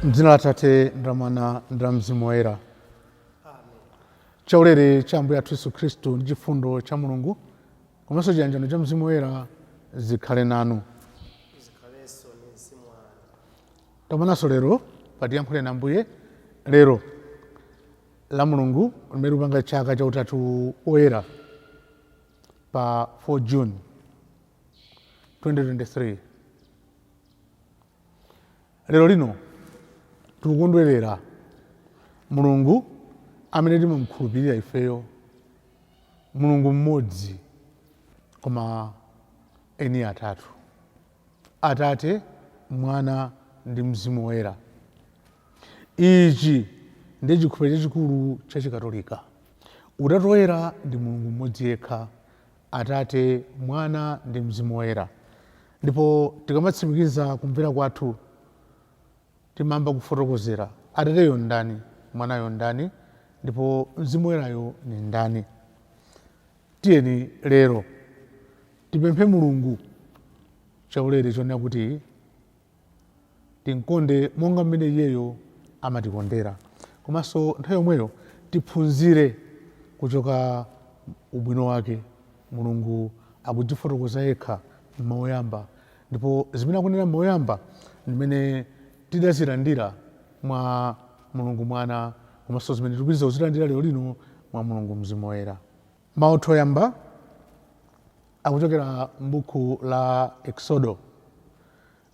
Mdzina la Atate ndi la Mwana ndi la Mzimu Woyera. Chaulere cha Ambuye athu Yesu Khristu ndi chifundo cha Mulungu komanso chiyanjano cha Mzimu Woyera zikhale nanu. Zikhalenso ndi mzimu wanu. Takumananso lero pa Tiyankhuleni Ambuye, lero la Mulungu limene tikupanga chaka cha Utatu Woyera pa 4 June 2023. Lero lino tikukondwerera Mulungu amene timamukhulupirira ifeyo, Mulungu mmodzi koma eni atatu, Atate, Mwana ndi Mzimu Woyera. Ichi ndiye chikhulupiriro chachikulu cha Chikatolika. Utatu Woyera ndi Mulungu mmodzi yekha, Atate, Mwana ndi Mzimu Woyera. Ndipo tikamatsimikiza kumvera kwathu, timayamba kufotokozera Atateyo ndani, Mwanayo ndani, ndipo Mzimu Woyerayo ni ndani. Tiyeni lero tipemphe Mulungu chaulere chonena kuti timkonde monga mmene iyeyo amatikondera, komanso nthawi yomweyo tiphunzire kuchoka ubwino wake. Mulungu akudzifotokoza yekha m'mawu oyamba, ndipo zimene akunena m'mawu oyamba ndimene tidazilandira mwa Mulungu Mwana, komanso zimene tikupitiriza kuzilandira lero lino mwa Mulungu Mzimu Woyera. Mawu athu oyamba akuchokera m'buku la Eksodo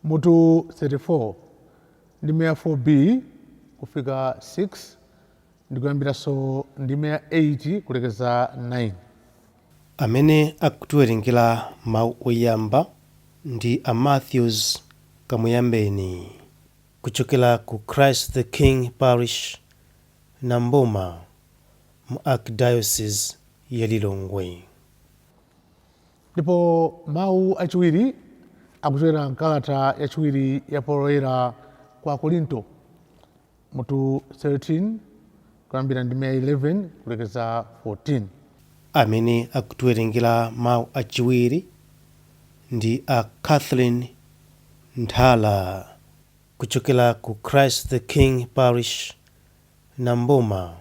mutu 34 ndime ya 4b kufika 6 ndikuyambiranso ndime ya 8 kulekeza 9. Amene akutiwerengera mawu oyamba ndi a Matthews Kamuyambeni kuchokera ku Christ the King Parish, Nambuma mu Archdiocese ya Lilongwe. Ndipo mawu achiwiri akuchokera mkalata yachiwiri ya Paulo Woyera kwa Akorinto mutu 13 kuyambira ndime ya 11 kulekeza 14. Amene akutiwerengera mawu achiwiri ndi a Catherine Nthala kuchokera ku Christ the King Parish, Nambuma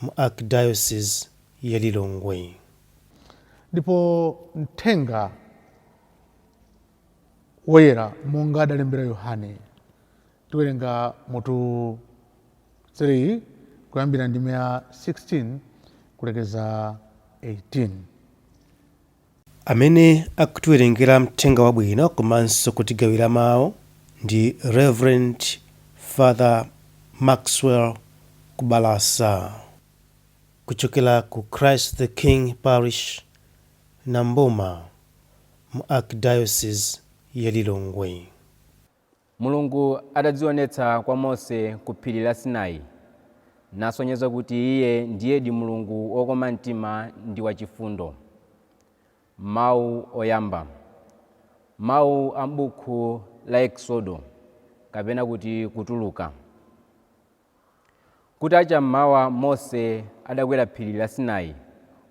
mu Archdiocese ya Lilongwe. Ndipo mthenga woyera monga adalembera Yohane, tiwerenga mutu 3 kuyambira ndime ya 16 kulekeza 18. Amene akutiwerengera mthenga wabwino komanso kutigawira mawu ndi Reverend Father Maxwell Kubalasa kuchokera ku Christ the King Parish, Nambuma mu Archdiocese ya Lilongwe. Mulungu atadzionetsa kwa Mose ku phiri la Sinai, nasonyeza kuti iye ndiyedi Mulungu wokoma mtima ndi wachifundo. Mawu oyamba. Mawu a m'buku la Eksodo, kapena kuti Kutuluka. Kutacha m'mawa Mose adakwera phiri la Sinai,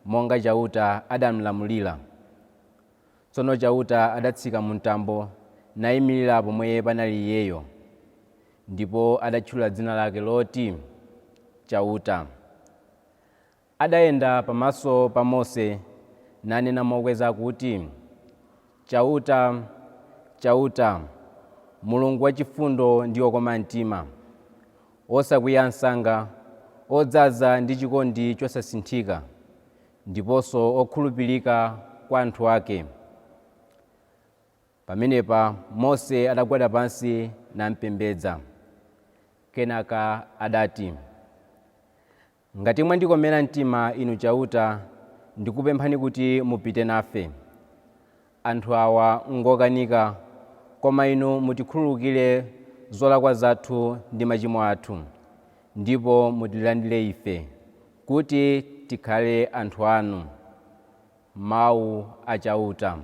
monga Chauta adamlamulira. Tsono Chauta adatsika mu mtambo, naimirira pomwe panali iyeyo, ndipo adatchula dzina lake loti Chauta. Adayenda pamaso pa Mose nanena mokweza kuti, Chauta, Chauta, Mulungu wachifundo ndi wokoma mtima, wosakwiya msanga, wodzaza ndi chikondi chosasinthika, ndiponso wokhulupirika kwa anthu ake. Pamenepa Mose adagwada pansi nampembedza. Kenaka adati, Ngati mwandikomera mtima Inu Chauta, ndikupemphani kuti mupite nafe. Anthu awa ngokanika, koma Inu mutikhululukire zolakwa zathu ndi machimo athu, ndipo mutilandire ife, kuti tikhale anthu anu. Mau a Chauta.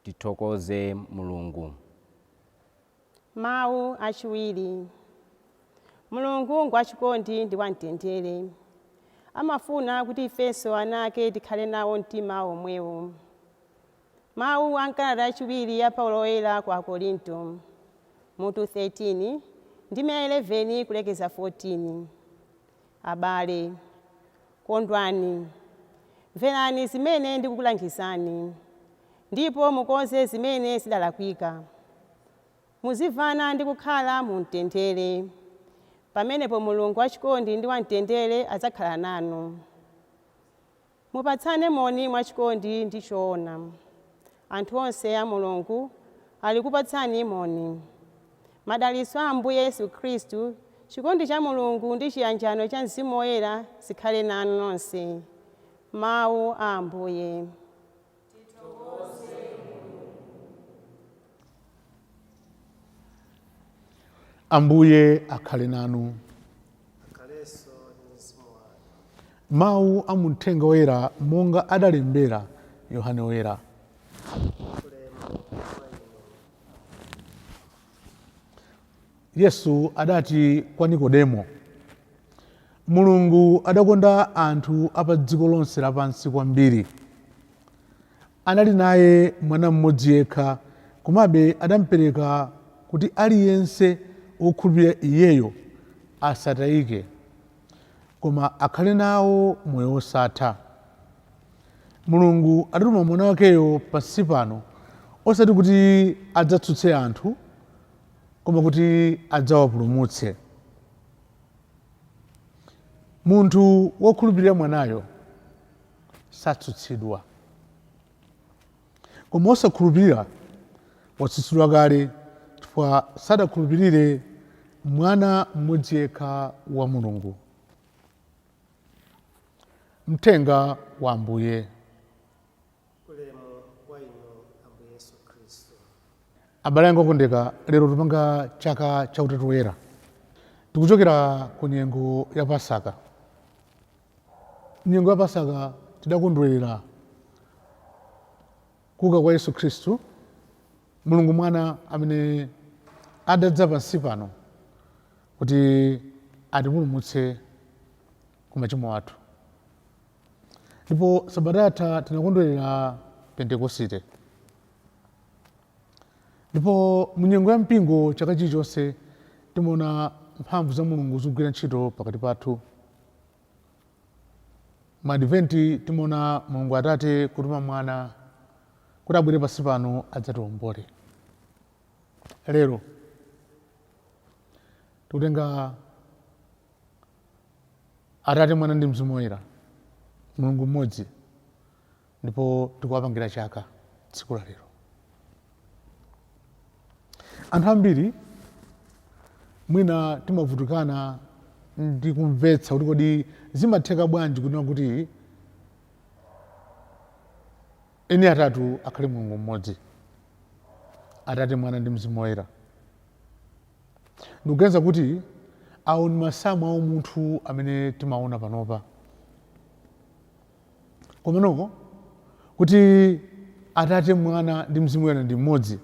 Tithokoze Mulungu. Mawu achiwiri. Mulungu ngwachikondi ndi wamtendere. Amafuna kuti ifenso ana ake tikhale nawo mtima womwewo. Mawu a m'kalata yachiwiri ya Paulo Woyera ku Akorinto. Mutu 13, ndime ya 11 kulekeza 14. Abale, kondwani, mverani zimene ndikukulangizani, ndipo mukonze zimene zidalakwika. Muzimvana ndi kukhala mu mtendere. Pamenepo Mulungu wachikondi ndi wamtendere adzakhala nanu. Mupatsane moni mwachikondi ndi choona. Anthu onse a Mulungu ali kupatsani moni. Madalitso a Ambuye Yesu Khristu, chikondi cha Mulungu ndi chiyanjano cha Mzimu Woyera zikhale nanu nonse. Mawu a Ambuye. Ambuye akhale nanu. Mawu a muthenga woyera monga adalembera Yohane Woyera. Yesu adati kwa Nikodemo, Mulungu adakonda anthu a pa dziko lonse lapansi kwambiri. Anali naye mwana mmodzi yekha, komabe adampereka kuti aliyense wokhulupirira iyeyo asatayike, koma akhale nawo moyo wosatha. Mulungu adatuma mwana wakeyo pansi pano, osati kuti adzatsutse anthu, koma kuti adzawapulumutse. Munthu wokhulupirira mwanayo satsutsidwa, koma wosakhulupirira watsutsidwa kale, chifukwa sadakhulupirire mwana mmodzi yekha wa Mulungu. Mthenga wa Ambuye. Ulemu kwa inu Ambuye Yesu Khristu. Abale anga okondeka, lero tupanga chaka cha Utatu Woyera. Tikuchokera ku nyengo ya Pasaka. Nyengo ya Pasaka tidakondwerera kuuka kwa Yesu Khristu, Mulungu Mwana amene adadza pansi pano kuti atipulumutse ku machimo athu. Ndipo sabata yatha tinakondwerera Pentekosite. Ndipo mu nyengo ya mpingo chaka chilichonse timaona mphamvu za Mulungu zikugwira ntchito pakati pathu. Mu Adventi timaona Mulungu Atate kutuma Mwana kuti abwere pansi pano adzatiwombole. Lero tikutenga Atate, Mwana ndi Mzimu Woyera, Mulungu mmodzi, ndipo tikuwapangira chaka tsiku la lero. Anthu ambiri mwina timavutikana ndi kumvetsa kuti kodi zimatheka bwanji kunena kuti eni atatu akhale Mulungu mmodzi, Atate, Mwana ndi Mzimu Woyera. Ndikuganiza kuti awo ndi masamu a umunthu amene timaona panopa. Komano kuti Atate, Mwana ndi Mzimu Woyera ndi mmodzi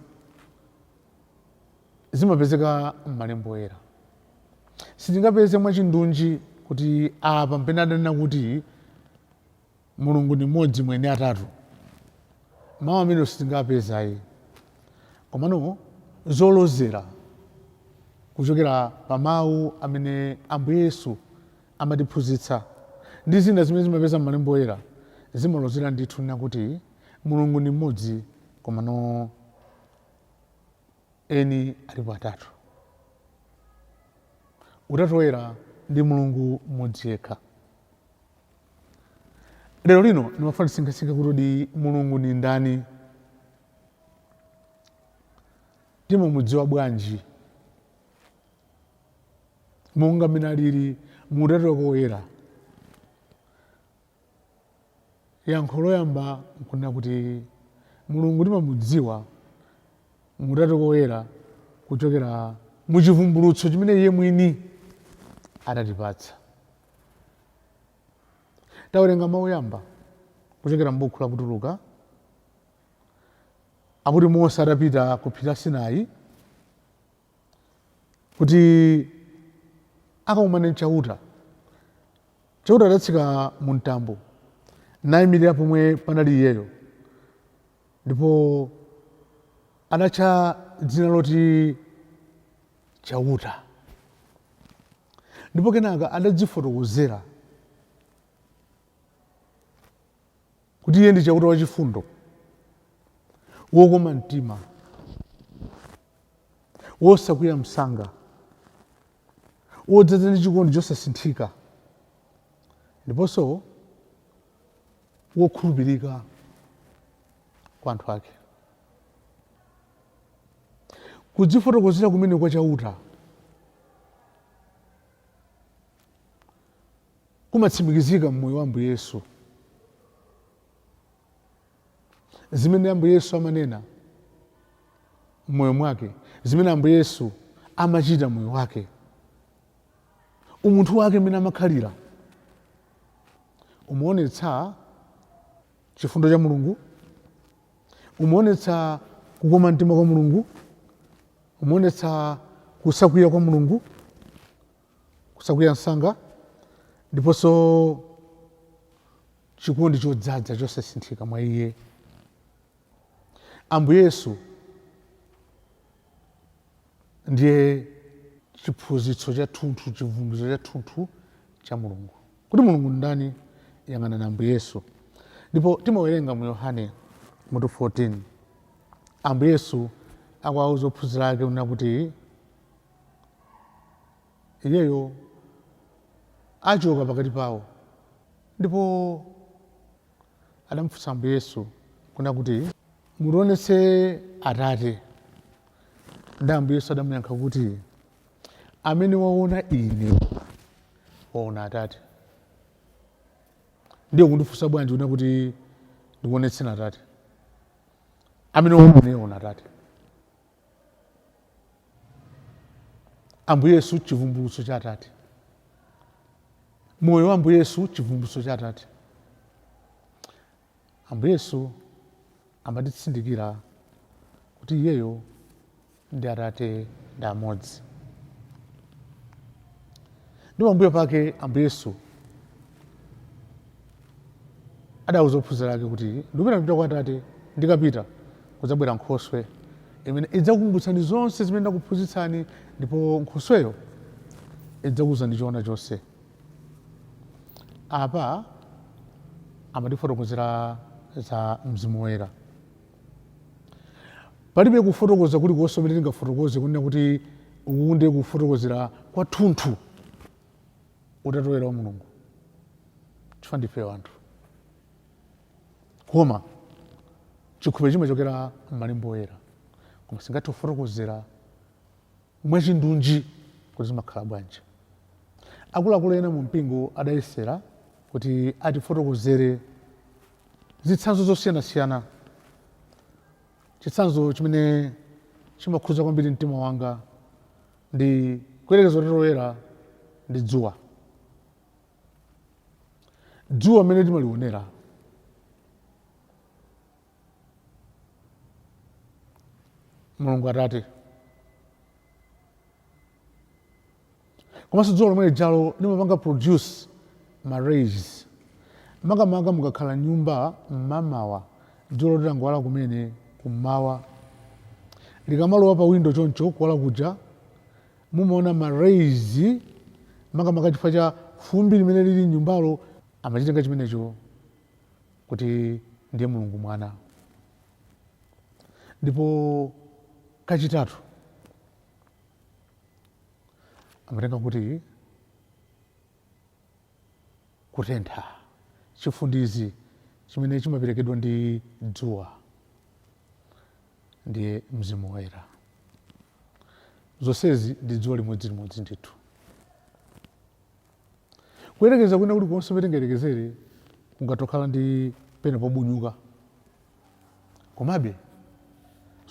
zimapezeka m'malembo oyera. Sitingapeze mwachindunji kuti apa mpene adanena kuti Mulungu ndi mmodzi mwa eni atatu. Mawu amenewo sitingapeze ayi. Komano zolozera kuchokera pa mawu amene Ambuye Yesu amatiphunzitsa ndi zina zimene zimapeza m'malembo oyera zimalozera ndithu nena kuti Mulungu ndi mmodzi komano eni alipo atatu. Utatu Woyera ndi Mulungu mmodzi yekha. Lero lino ndimafuna tisinkhesinkhe kuti kodi Mulungu ndi ndani? Timamudziwa bwanji? Monga mmene alili mu Utatu wake Woyera. Yankho loyamba nkunena kuti Mulungu timamudziwa mu Utatu wake Woyera kuchokera mu chivumbulutso chimene iye mwini adatipatsa. Tawerenga mawu oyamba kuchokera m'buku la Kutuluka akuti Mose atapita ku phiri la Sinai kuti akakumane ndi Chauta, Chauta adatsika mu mtambo nayimirira pomwe panali iyeyo, ndipo adatcha dzina loti Chauta. Ndipo kenaka adadzifotokozera kuti iye ndi Chauta wachifundo, wokoma mtima, wosakwiya msanga, wodzaza ndi chikondi chosasinthika, ndiponso wokhulupirika kwa anthu ake. Kudzifotokozera kumene kwa Chauta kumatsimikizika mmoyo wa Ambuye Yesu. Zimene Ambuye Yesu amanena mmoyo mwake, zimene Ambuye Yesu amachita mmoyo wake, umunthu wake mmene amakhalira, umaonetsa chifundo cha Mulungu, umaonetsa kukoma mtima kwa Mulungu, umaonetsa kusakwiya kwa Mulungu, kusakwiya msanga, ndiponso chikondi chodzaza chosasinthika mwa iye. Ambuye Yesu ndiye chiphunzitso chathunthu, chivumbulutso chathunthu cha Mulungu. Kuti Mulungu ndani? Yang'anani Ambuye Yesu. Ndipo timawerenga mu Yohane mutu 14, Ambuye Yesu akuwauza ophunzira ake kunena kuti iyeyo achoka pakati pawo. Ndipo adamufunsa Ambuye Yesu kunena kuti, mutionetse Atate. Ndi Ambuye Yesu adamuyankha kuti, amene waona ine waona Atate. Ndiye kundifunsa bwanji kunena kuti ndikuonetseni Atate? Amene waona ine waona Atate. Ambuye Yesu chivumbulutso cha Atate. Moyo wa Ambuye Yesu chivumbulutso cha Atate. Ambuye Yesu amatitsindikira kuti iyeyo ndi Atate ndi amodzi. Ndipo pambuyo pake Ambuye Yesu adauza ophunzira ake kuti, ndikupita kupita kwa Atate, ndikapita kudzabwera nkhoswe imene idzakukumbutsani zonse zimene ndakuphunzitsani, ndipo nkhosweyo idzakuuzani choona chonse. Apa amatifotokozera za Mzimu Woyera. Palibe kufotokoza kulikonse kumene tingafotokoze kunena kuti uku ndiye kufotokozera kwathunthu Utatu Woyera wa Mulungu, chifukwa ndife anthu. Koma chikhulupiriro chimachokera m'malembo oyera, koma singathe kufotokozera mwachindunji kuti zimakhala bwanji. Akuluakulu ena mu mpingo adayesera kuti atifotokozere zitsanzo zosiyanasiyana. Chitsanzo chimene chimakhudza kwambiri mtima wanga ndi kuyerekeza Utatu Woyera ndi dzuwa. Dzuwa mmene timalionera Mulungu Atate, komanso dzuwa lomwe lijalo limapanga produce ma rays, makamaka mukakhala nyumba mmamawa, dzuwa loti langowala kumene kummawa, likamalowa pa window choncho kuwala kuja mumaona ma rays, makamaka chifukwa cha fumbi limene lili mnyumbalo, amachitenga chimenecho kuti ndiye Mulungu Mwana. Ndipo kachitatu amatenga kuti kutentha, chifundizi chimene chimaperekedwa ndi dzuwa, ndiye Mzimu Woyera. Zonsezi ndi dzuwa limodzilimodzi ndithu. Kuyerekeza kwina kulikonse kumene tingayerekezere kungathe kukhala ndi pena pobunyuka, komabe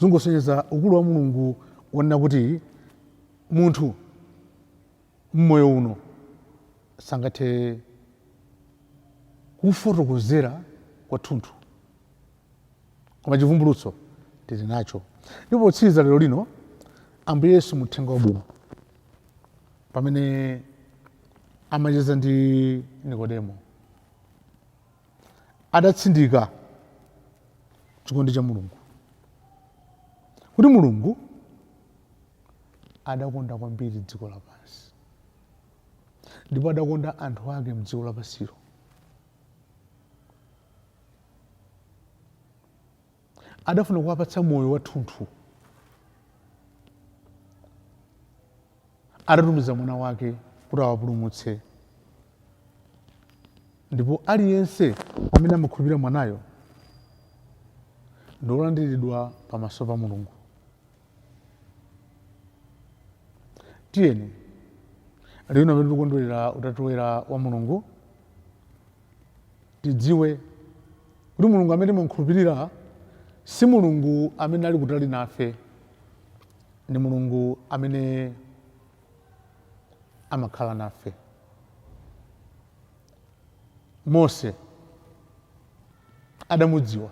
zingosonyeza ukulu wa Mulungu wonena kuti munthu mmoyo uno sangathe kufotokozera kwathunthu, koma chivumbulutso tili nacho. Ndipo potsiriza lero lino, Ambuye Yesu mu Uthenga Wabwino pamene amacheza ndi Nikodemo adatsindika chikondi cha Mulungu, kuti Mulungu Adakonda kwambiri dziko lapansi ndipo adakonda anthu ake mdziko lapansilo. Adafuna kuwapatsa moyo wathunthu. Adatumiza mwana wake kuti awapulumutse, ndipo aliyense amene amakhulupirira mwanayo ndi wolandiridwa pamaso pa Mulungu. Tiyeni lero pamene tikukondwerera Utatu Woyera wa Mulungu tidziwe kuti Mulungu amene timamukhulupirira si Mulungu amene ali kutali nafe, ndi Mulungu amene amakhala nafe. Mose adamudziwa,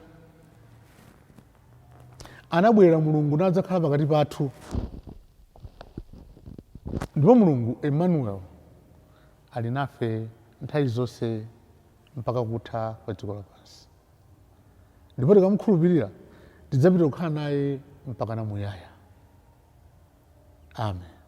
anabwera Mulungu nadzakhala pakati pathu, ndipo Mulungu Emmanuel ali nafe nthawi zonse mpaka kutha kwa dziko lapansi, ndipo tikamukhulupirira tidzapita kukhala naye mpaka na muyaya. Amen.